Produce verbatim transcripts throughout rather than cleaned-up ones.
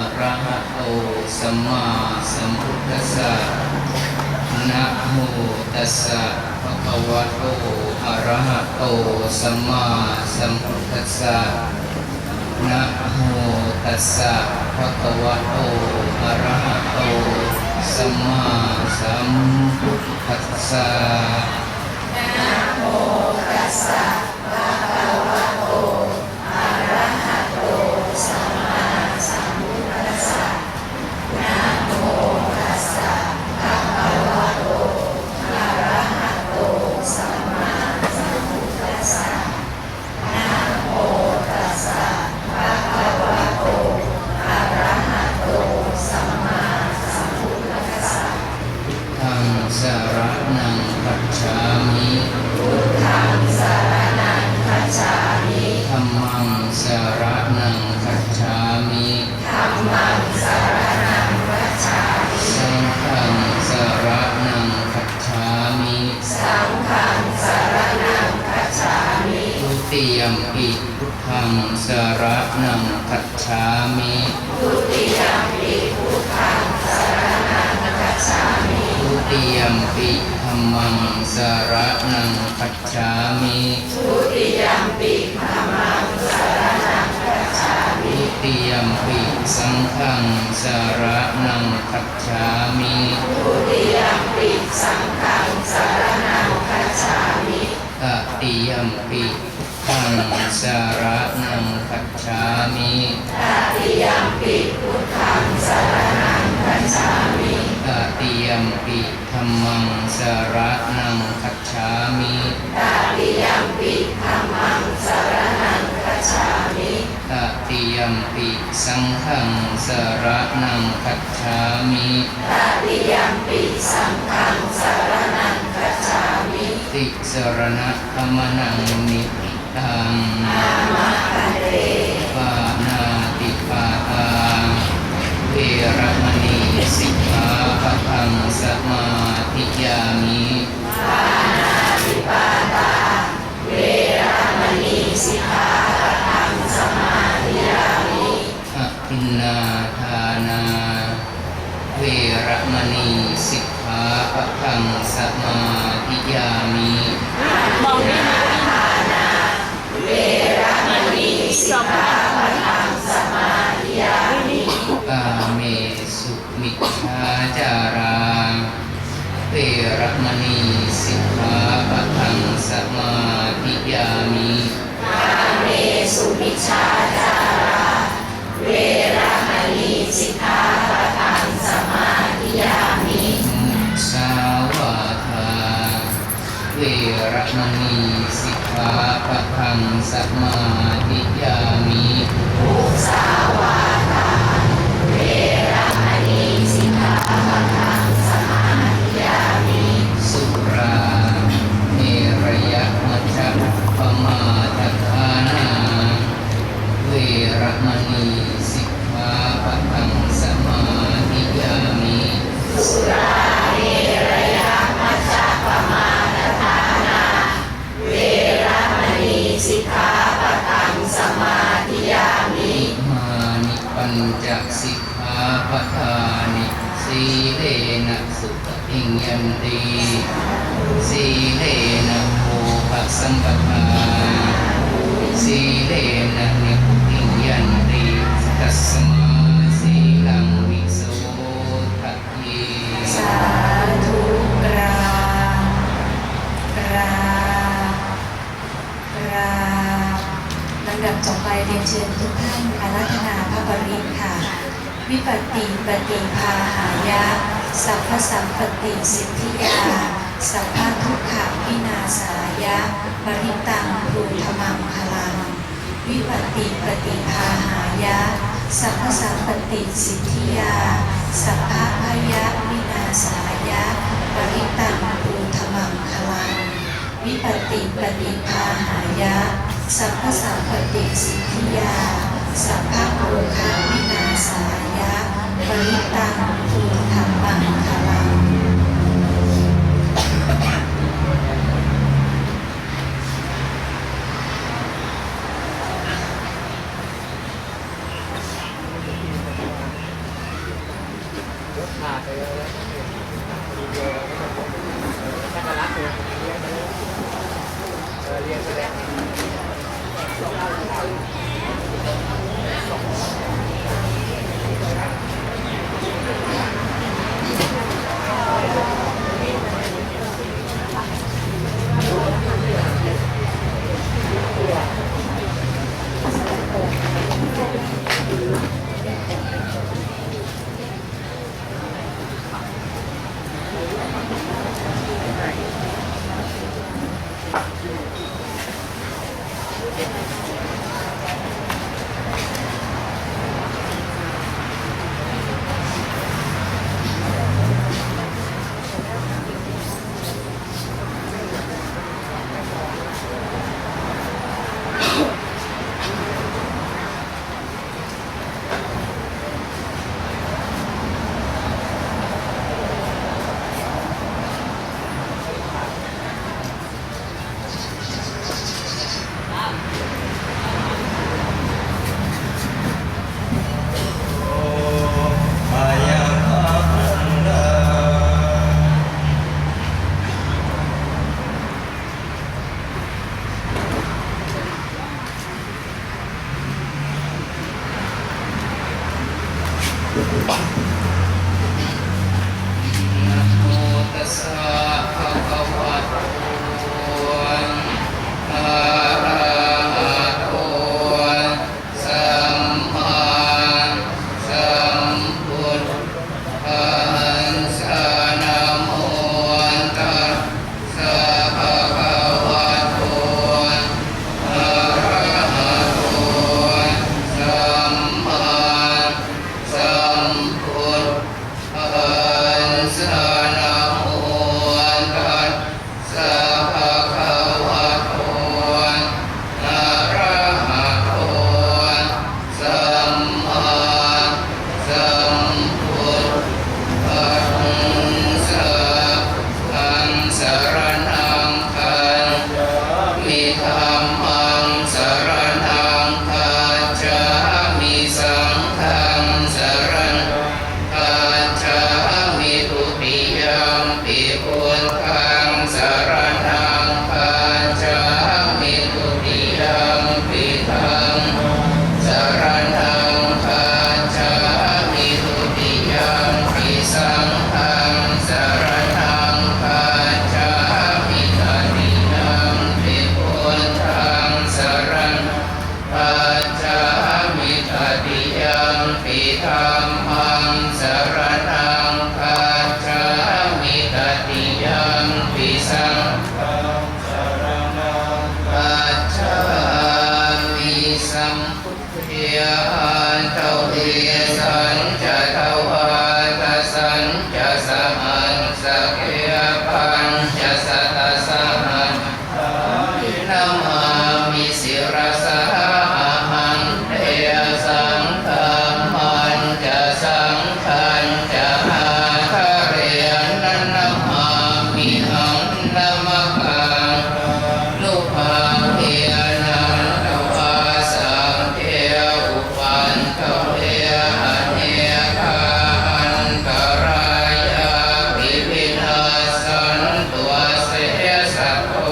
arahato sammāsambuddhassa. Namo tassa bhagavato arahato sammāsambuddhassa. Namo tassa bhagavato arahato sammāsambuddhassa. Namo tassa bhagavato arahato sammāsambuddhassa. Namo tassa bhagavato arahato sammāsambuddhassa. Namo tassa bhagavato arahato sammāsambuddhassa. Buddhaṃ saraṇaṃ gacchāmi. Buddhaṃ saraṇaṃ gacchāmi. Dhammaṃ saraṇaṃ gacchāmi. Dhammaṃ saraṇaṃ gacchāmi. Saṅghaṃ saraṇaṃ gacchāmi. Saṅghaṃ saraṇaṃ gacchāmi. Dutiyampi buddhaṃ saraṇaṃ gacchāmi. Dutiyampi buddhaṃ saraṇaṃ gacchāmi. Dutiyampi dhammaṃ saraṇaṃ gacchāmi. Dutiyampi dhammaṃ saraṇaṃ gacchāmi. Dutiyampi saṅghaṃ saraṇaṃ gacchāmi. Dutiyampi saṅghaṃ saraṇaṃ gacchāmi. Tatiyampi buddhaṃ saraṇaṃ gacchāmi. Tatiyampi buddhaṃ saraṇaṃ gacchāmi. Tatiyampi dhammaṃ saraṇaṃ gacchāmi. Tatiyampi dhammaṃ saraṇaṃ gacchāmi. Tatiyampi saṅghaṃ saraṇaṃ gacchāmi. Tatiyampi saṅghaṃ saraṇaṃ gacchāmi. Tisaraṇagamanaṃ niṭṭhitaṃ. Āma bhante. Pāṇātipātā veramaṇī sikkhāpadaṃ samādiyāmi. Pāṇātipātā veramaṇī sikkhāpadaṃ samādiyāmi. Adinnādānā veramaṇī sikkhāpadaṃ samādiyāmi. Adinnādānā veramaṇī sikkhāpadaṃ samādiyāmi. Kāmesu micchācārā veramaṇī sikkhāpadaṃ samādiyāmi. Kāmesu micchācārā veramaṇī sikkhāpadaṃ samādiyāmi. Musāvādā veramaṇī sikkhāpadaṃ samādiyāmi. Musāvādā veramaṇī sikkhāpadaṃ samādiyāmi. Surāmerayamajjapamādaṭṭhānā veramaṇī sikkhāpadaṃ samādiyāmi. Surāmerayamajjapamādaṭṭhānā veramaṇī sikkhāpadaṃ samādiyāmi. Imāni pañca sikkhāpadāni. Sīlena sugatiṃ yanti, sīlena bhogasampadā, sīlena nibbutiṃ yanti, tasmā sīlaṃ visodhaye. สาธุ กราบ กราบ กราบ ลำดับต่อไปเรียนเชิญทุกท่านอาราธนาพระปริตรค่ะ Vipattipaṭibāhāya sabbasampattisiddhiyā sabbadukkhavināsāya parittaṃ brūtha maṅgalaṃ. Vipattipaṭibāhāya sabbasampattisiddhiyā sabbabhayavināsāya parittaṃ brūtha maṅgalaṃ. Vipattipaṭibāhāya sabbasampattisiddhiyā sabbarogavināsāya parittaṃ brūtha maṅgalaṃ. Namo tassa bhagavato arahato sammāsambuddhassa. Namo tassa bhagavato arahato sammāsambuddhassa. Namo tassa bhagavato arahato sammāsambuddhassa. Buddhaṃ saraṇaṃ gacchāmi. Dhammaṃ saraṇaṃ gacchāmi. Saṅghaṃ saraṇaṃ gacchāmi. Dutiyampi buddhaṃ saraṇaṃ gacchāmi. Dutiyampi dhammaṃ saraṇaṃ gacchāmi. Dutiyampi saṅghaṃ saraṇaṃ gacchāmi. Tatiyampi buddhaṃ saraṇaṃ gacchāmi. Tatiyampi dhammaṃ saraṇaṃ gacchāmi. Tatiyampi saṅghaṃ saraṇaṃ gacchāmi. Sambuddhe aṭṭhavīsañca dvādasañca sahassake pañcasatasahassāni namāmi sirasā ahaṃ. Tesaṃ dhammañca saṅghañca ādarena namāmihaṃ. Namakkhānubhāvena hantvā sabbe upaddave anekā antarāyāpi vinassantu asesato.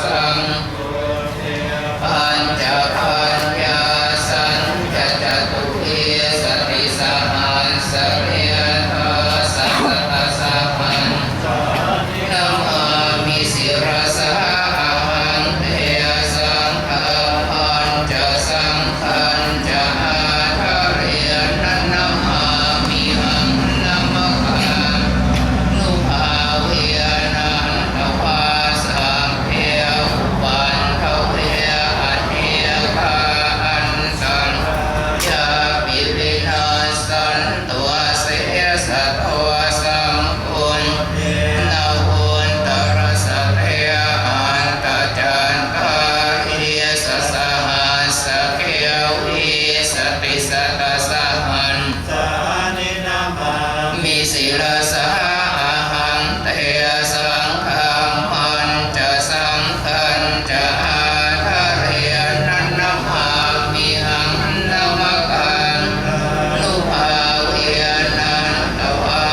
Sambuddhe pañcapaññāsañca catuvīsatisahassake dasasatasahassāni namāmi sirasā ahaṃ. Tesaṃ dhammañca saṅghañca ādarena namāmihaṃ. Namakkhānubhāvena hantvā sabbe upaddave anekā antarāyāpi vinassantu asesato. Sambuddhe navuttarasate aṭṭhacattāḷīsasahassake vīsatisatasahassāni namāmi sirasā ahaṃ. Tesaṃ dhammañca saṅghañca ādarena namāmihaṃ. Namakkhānubhāvena hantvā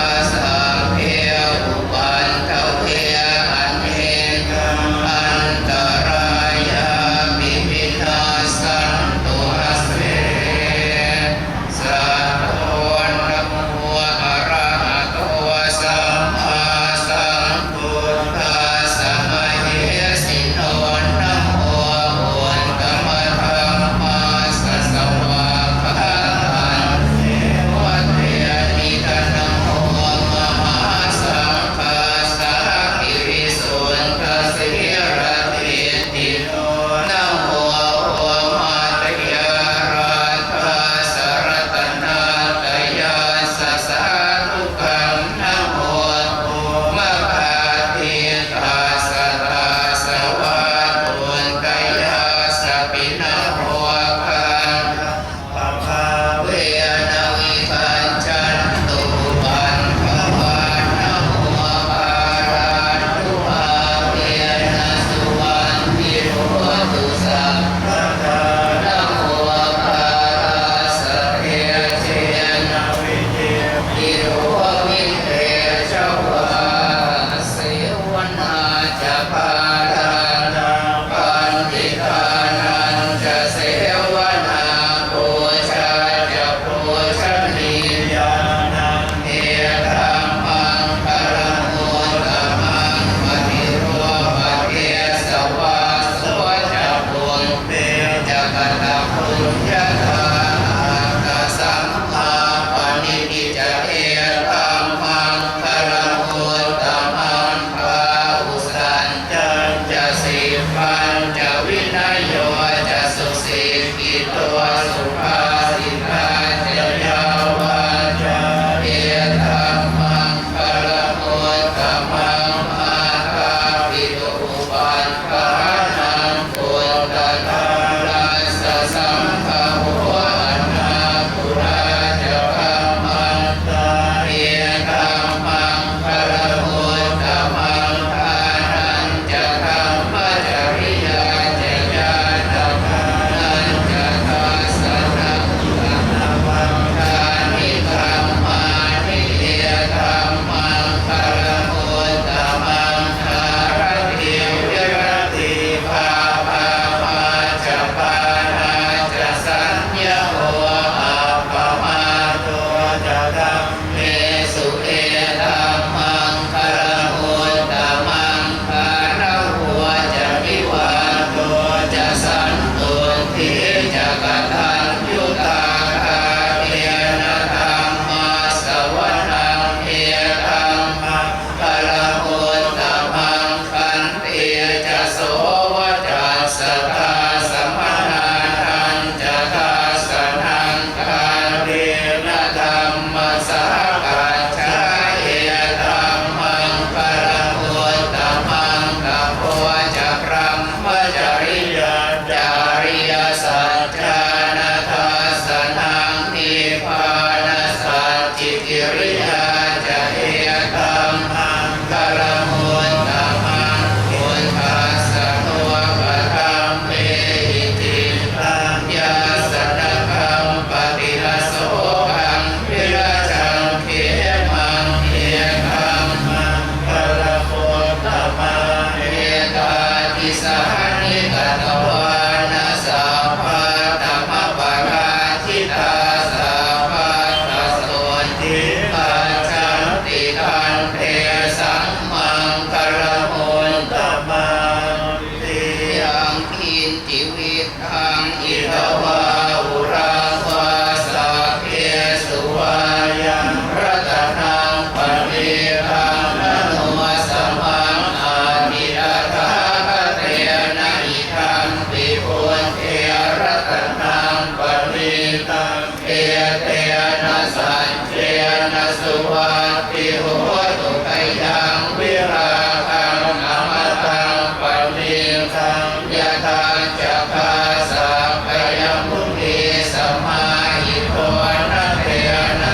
Riyā ca etam maṅgalam uttamaṃ, buddhassa lokadhammehi cittaṃ yassa na kampati, na sokaṃ virajaṃ khemaṃ, etam maṅgalam uttamaṃ. Etādisāni katvāna sabbatthamaparājitā, sabbattha sotthiṃ gacchanti, tantesaṃ maṅgalam uttamanti. Yaṅkiñci vittaṃ idha vā huraṃ vā, saggesu vā yaṃ ratanaṃ paṇītaṃ, na no samaṃ atthi tathāgatena, idampi buddhe ratanaṃ paṇītaṃ, etena saccena suvatthi hotu. Khayaṃ virāgaṃ amataṃ paṇītaṃ, yadajjhagā sakyamunī samāhito, na tena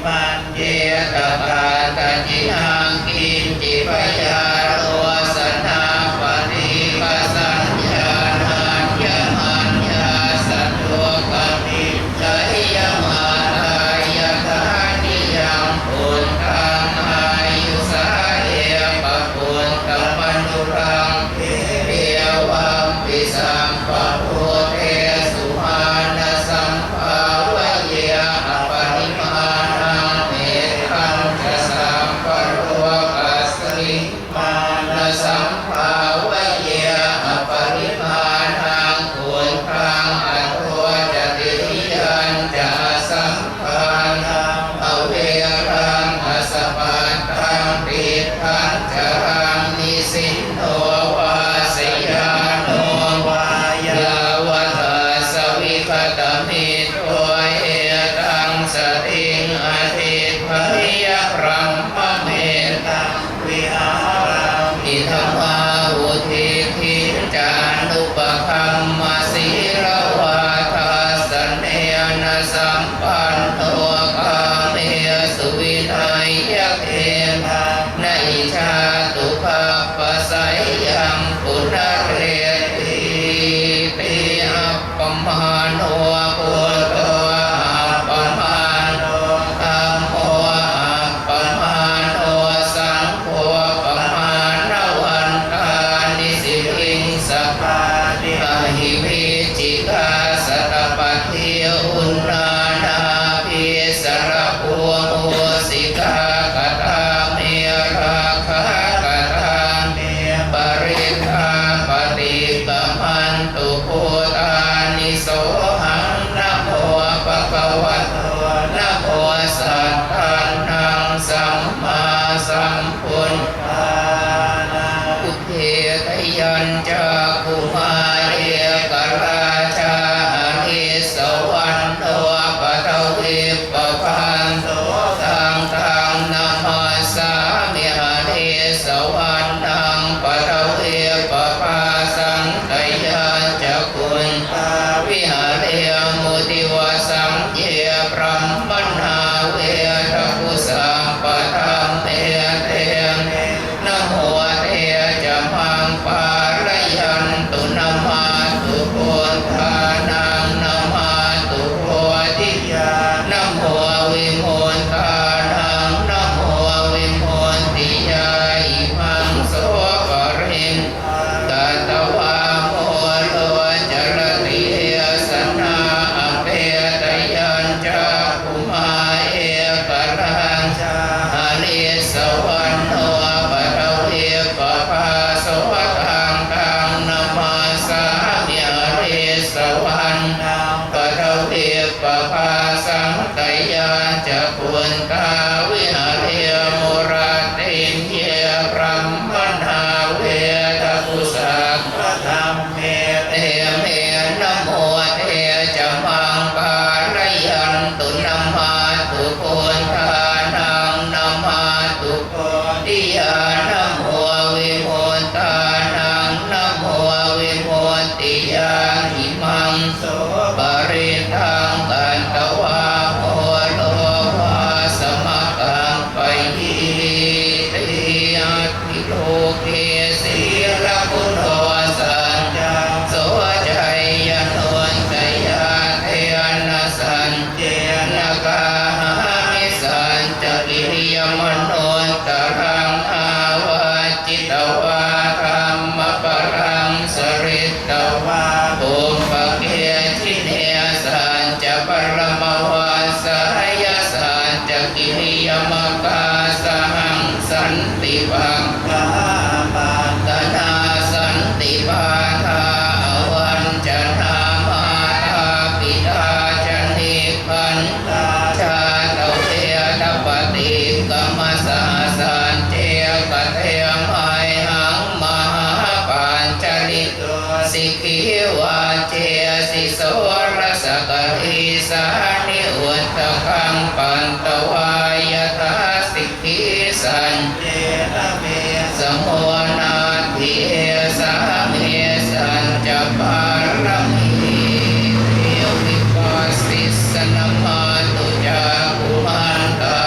maññetha katthaci naṃ kiñci byārosanā paṭighasaññā nāññamaññassa dukkhamiccheyya. Mātā yathā niyaṃ puttaṃ āyusā ekaputtamanurakkhe evampi sabbabhūtesu mānasambhāvaye aparimāṇaṃ. Mettañca sabbalokasmiṃ mānasambhāvaye aparimāṇaṃ uddhaṃ adho ca tiriyañca asambādhaṃ averaṃ asapattaṃ. Tiṭṭhañcaraṃ nisinno vā sayāno vā yāvatassa vigatamiddho etaṃ satiṃ adhiṭṭheyya brahmametaṃ vihāraṃ idhamāhu. Diṭṭhiñca anupagamma sīlavā dassanena sampanno kāmesu vineyya gedhaṃ na hi jātu gabbhaseyyaṃ punaretīti. Appamāṇo buddho appamāṇo dhammo appamāṇo saṅgho pamāṇavantāni siriṃsapāni ahi vicchikā satapadī uṇṇānābhī sarabū mūsikā. Katā me rakkhā katā me parittā paṭikkamantu bhūtāni. Sohaṃ namo bhagavato namo sattannaṃ sammāsambuddhānaṃ. Udetayañcakkhumā ekarājā harissavaṇṇo paṭhavippabhāso taṃ taṃ namassāmi harissavaṇṇaṃ paṭhavippabhāsaṃ tayajja guttā viharemu divasaṃ. Ye brāhmaṇā vedagu sabbadhamme te me namo te ca maṃ pālayantu. Namatthu buddhānaṃ namatthu bodhiyā namo vimuttānaṃ namo vimuttiyā. Imaṃ so parittaṃ katvā moro carati esanā. Apetayañcakkhumā ekarājā harissavaṇṇo paṭhavippabhāso taṃ taṃ namassāmi harissavaṇṇaṃ paṭhavippabhāsaṃ tayajja guttā viharemu rattiṃ. Ye brāhmaṇā vedagu sabbadhamme te me namo te ca maṃ pālayantu. Namatthu buddhānaṃ namatthu bodhiyā namo vimuttānaṃ namo vimuttiyā. Imaṃ so parittaṃ katvā moro vāsamakappayīti. Atthi loke sīlaguṇo saccaṃ soceyyanuddayā tena saccena kāhāmi sacchakiriyamanuttaraṃ. Āvajjitvā dhammabalaṃ saritvā pubbake jine saccabalamavassāya saccakiriyamakāsahaṃ. Santi pakkhā apattanā santi pādā avañcanā mātā pitā ca nikkhantā jātaveda paṭikkama. Sā sacce kate mayhaṃ mahāpañjali to sikhī vajjesi soḷasa karīsāni udakaṃ patvā yathā sikhī. Saccena me samo natthi esā me saccapāramī. Vipassissa namatthu cakkhumantā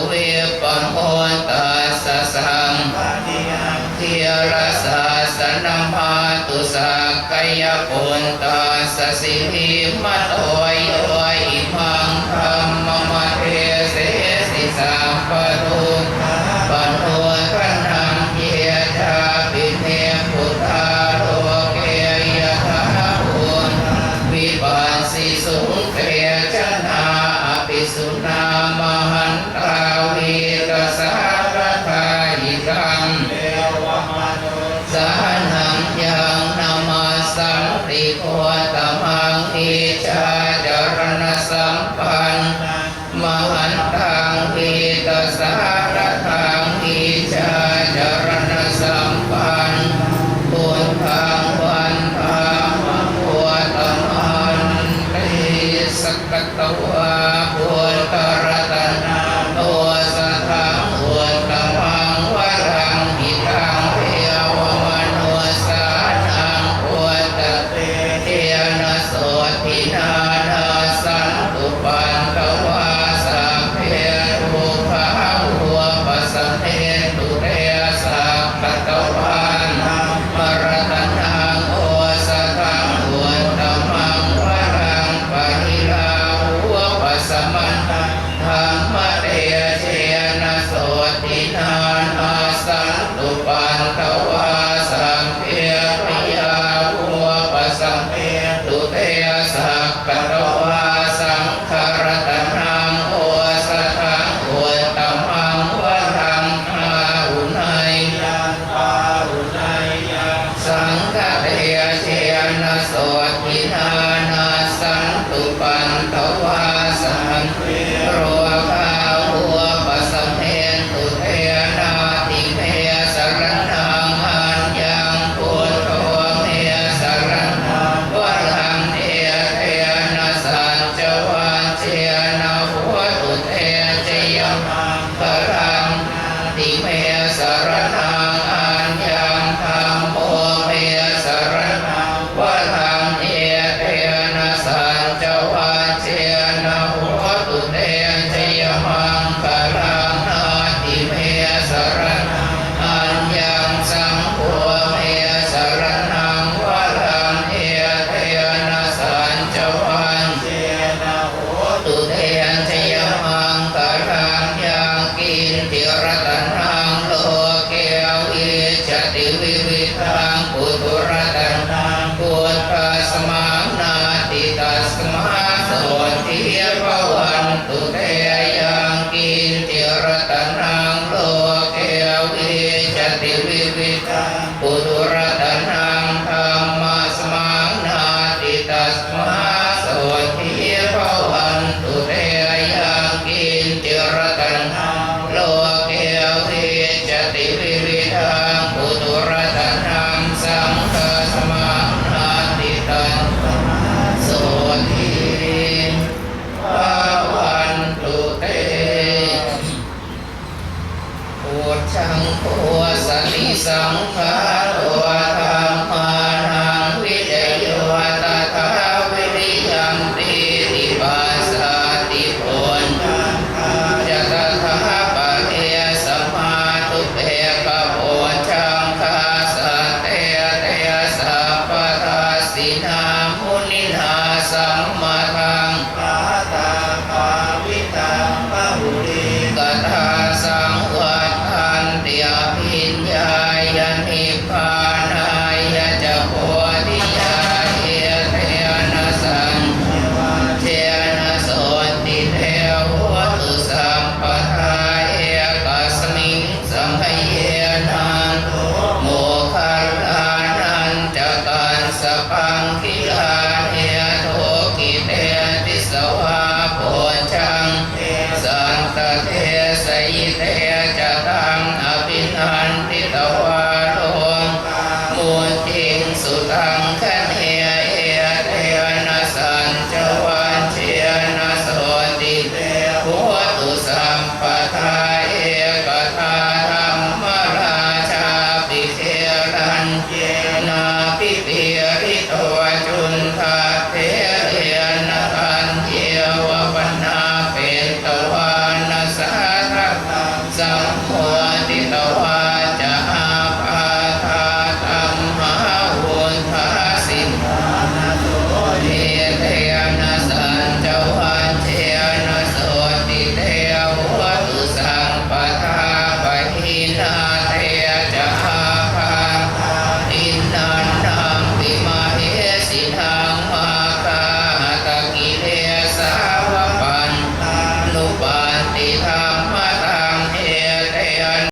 vippamuttassa saṅghaniyā, dhīrasāsanamātu sakyaputtassa sirīmato, yo imaṃ dhammamadesesi sabbadukkhāpanūdanaṃ, ye cāpi nibbutā loke yathābhūtaṃ vipassisuṃ, te janā apisuṇā mahantā vītasāradā, hitaṃ devamanussānaṃ yaṃ namassanti gotamaṃ, vijjācaraṇasampannaṃ mahantaṃ vītasāradaṃ, vijjācaraṇasampannaṃ buddhaṃ vandāma gotamanti. Sakkatvā buddharatanaṃ osathaṃ uttamaṃ varaṃ, hitaṃ devamanussānaṃ buddhatejena sotthinā, nassantupaddavā sabbe dukkhā vūpasamentu te. Sakkatvā dhammaratanaṃ osathaṃ uttamaṃ varaṃ, pariḷāhūpasamanaṃ dhammatejena sotthinā, nassantupaddavā sabbe bhayā vūpasamentu te. Sakkatvā saṅgharatanaṃ osathaṃ uttamaṃ varaṃ, āhuneyyaṃ pāhuneyyaṃ saṅghatejena sotthinā, nassantupaddavā sabbe rogā vūpasamentu te. Natthi me saraṇaṃ aññaṃ, buddho me saraṇaṃ varaṃ, etena saccavajjena hotu te jayamaṅ galaṃ. Natthi me saraṇaṃ aññaṃ, dhammo me saraṇaṃ varaṃ, etena saccavajjena hotu te jayamaṅgalaṃ. Natthi me saraṇaṃ aññaṃ, saṅgho me saraṇaṃ varaṃ, etena saccavajjena hotu te jayamaṅgalaṃ. Yaṅkiñci ratanaṃ loke vijjati vividhaṃ puthu, ratanaṃ buddhasamaṃ natthi, tasmā sotthī bhavantu te. Yaṅkiñci ratanaṃ loke vijjati vividhaṃ puthu, ratanaṃ dhammasamaṃ natthi, tasmā sotthī bhavantu te. Yaṅkiñci ratanaṃ loke vijjati vividhaṃ puthu, ratanaṃ saṅghasamaṃ natthi, tasmā sotthī bhavantu te. Bojjhaṅgo satisaṅkhāto dhammānaṃ vicayo tathā, viriyampīti passaddhi bojjhaṅgā ca tathāpare, samādhupekkhabojjhaṅgā sattete sabbadassinā muninā sammadakkhātā bhāvitā bahulīkatā saṃvattanti abhiññāya nibbānāya ca bodhiyā. Etena saccavajjena sotthi te hotu sabbadā. Ekasmiṃ samaye nātho moggallānañca kassapaṃ gilāne dukkhite disvā bojjhaṅge satta desayi. Te ca taṃ abhinanditvā rogā mucciṃsu taṅkhaṇe. Etena saccavajjena sotthi te hotu sabbadā.